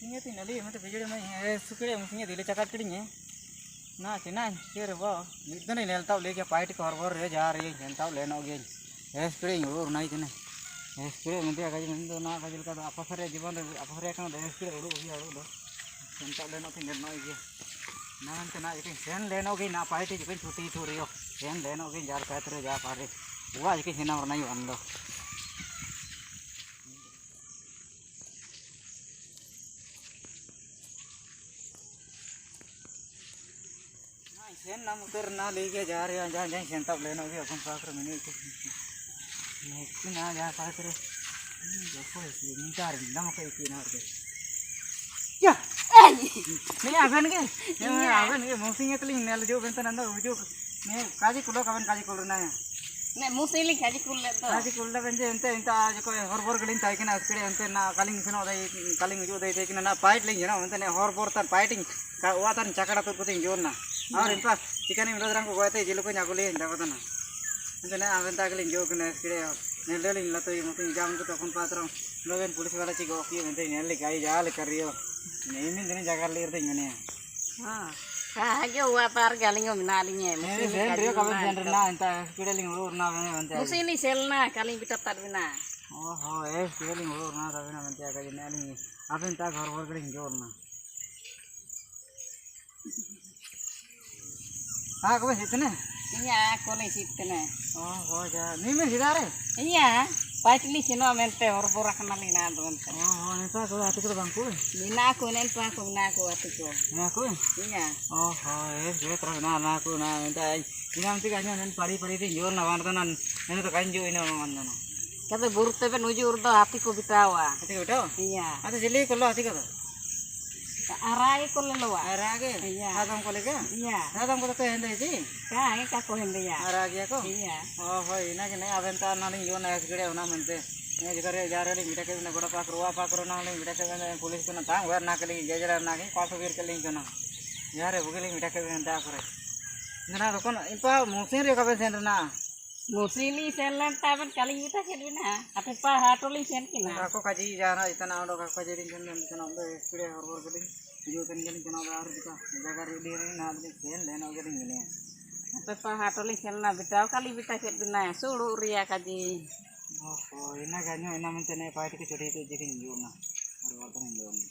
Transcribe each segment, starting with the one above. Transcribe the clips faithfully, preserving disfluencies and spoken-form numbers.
Inge tini nali, mate bijili mai, eh, sukire, musinge dile chakar kidinge. Na, china, chere bo. Nidana nel tau leke, paiti korbor re, ja re, nel tau leno ge. Eh, sukire, uru, uru, nai tene. Eh, sukire, mate akaji, mate na, akaji, ka, apa sare, jiban re, apa sare, kan, eh, sukire, uru, uru, uru, uru. Nel tau leno, tene, no, ge. Na, mate na, ikin, sen leno ge, na, paiti, ikin, chuti, churio. Sen leno ge, jar, paiti, ja, pare. Wa, ikin, sen, na, uru, nai, ando. Sen na muter na lege jare, jan, jan, sen tau leno ge, akun pakro mene itu. Next na ja pakro. Ini joko isi, ini cari, nama ke isi na ke. Ya, eh, ini aben ge, ini aben ge, musinge teling nel jo benta nanda ujo. Ne, kaji kulo kaban kaji kulo na ya. Ne, musili kaji kulo to. Kaji kulo benje ente, ente aja ko horbor gelin tai kena askere ente na kaling seno dai, kaling uju dai tai kena na pait ling jeno ente ne horbor tan paiting ka watan chakada tur kuting jona. Aur impa chikani milo drang ko gote jilu ko nyakuli ente kotana. Ente ne aben ta gelin jo kena askere ne leling lato musing jam ko tokon patrong. Logen police wala chigo ki ente ne le kai jale kario. Ne min dene jagar lir de ngene. Ah, ah, age wa par galing o mina linge. Eh, musin sen rio kaben sen rena enta, kira ling uru na bene ente. Musin ni sel na, kaling bita tad bina. Oh, oh, eh, kira ling uru na tad bina ente, kaji na ling. Aben ta ghor ghor kaling jor na. Ah, kaben sitne? Iya, kole sitne. Oh, oh, ja. Ni me sidare? Iya, paitli sino mente, horbor akana lina do mente. Oh, oh, enta ko atu ko bangku. Mina ko nen pa ko mina ko atu ko. Mina ko? Iya. Oh, oh, eh, je tra na na ko na enta. Ina anti ka nen pari pari tin jor na wan nan. Nen to kan jo ina wan nan. Kata burut te ben uju urdo ati ko bitawa. Ati ko bitawa? Iya. Ati jeli ko lo ati ko. Arage ko lelo wa. Arage? Iya. Hadam ko lega? Iya. Hadam ko to hende ji? Ka, eh, ka ko hende ya. Arage ko? Iya. Oh, hoi, ina kene aben ta nani yo na askere una mente. Ne jikare jare li mita ke na goda pakro wa pakro na li mita ke na police ko na tang wer na ke li jajara na ke paso vir ke li ko na. Jare buke li mita ke na da kore. Na na ko na impa musin re kaben sen na. Musili sen len taben kali ita kedi na. Ape pa hatoli sen kina. Aku kaji jana ita na ondo kaji rin sen len ita na ondo ekspire hor hor kedi. Ijo ten kedi kena baru ita. Jaga ri diri na di sen len oge rin ini. Ape pa hatoli sen na bita kali bita kedi na. Sulu ria kaji. Oh, oh, ina ganyo ina mentene pa ita kecuri itu jikin juna. Hor hor kedi juna.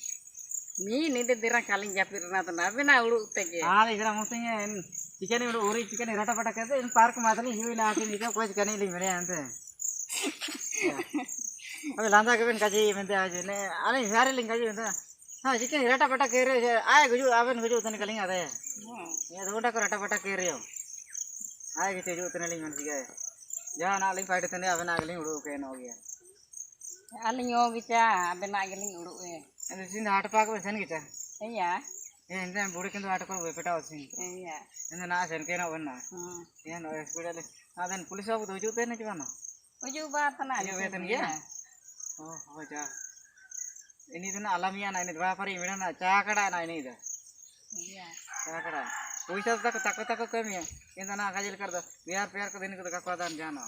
Ni, ni de dirang kaling japir na tana, bena ulu tege. Ah, ni kira mustinya en, chicken ulu uri, chicken rata pata kese, en park matali hiu na asin, ika koi chicken ili mere ante. Ya. Abe landa ke ben kaji mente aje, ne, ale sare ling kaji mente. Ha, chicken rata pata kere, aye guju, aben guju tani kaling ade. Hmm. Ya, dua ko rata pata kere yo. Aye guju tani ling man sigai. Ja, na ling paite tani, aben na ling ulu ke no gya. Aling ogi cha, abe na giling ulu e. Ende sin hata pak ben sen gicha. Iya. Eh, ende buri kendo hata pak bepeta osin. Iya. Ende na sen kena wan na. Hmm. Iya, no, eh, sudah deh. Aden police aku tuju tene chibana. Tuju ba tana. Tuju beten ya. Oh, oh, ja. Ini tena alamiah na, ini berapa hari ini na, chakada na ini dah. Iya. Chakada. Puisa tak tak tak kami ya. Ini tena kajil karda. Biar biar ke dini ke tak kuatan jana.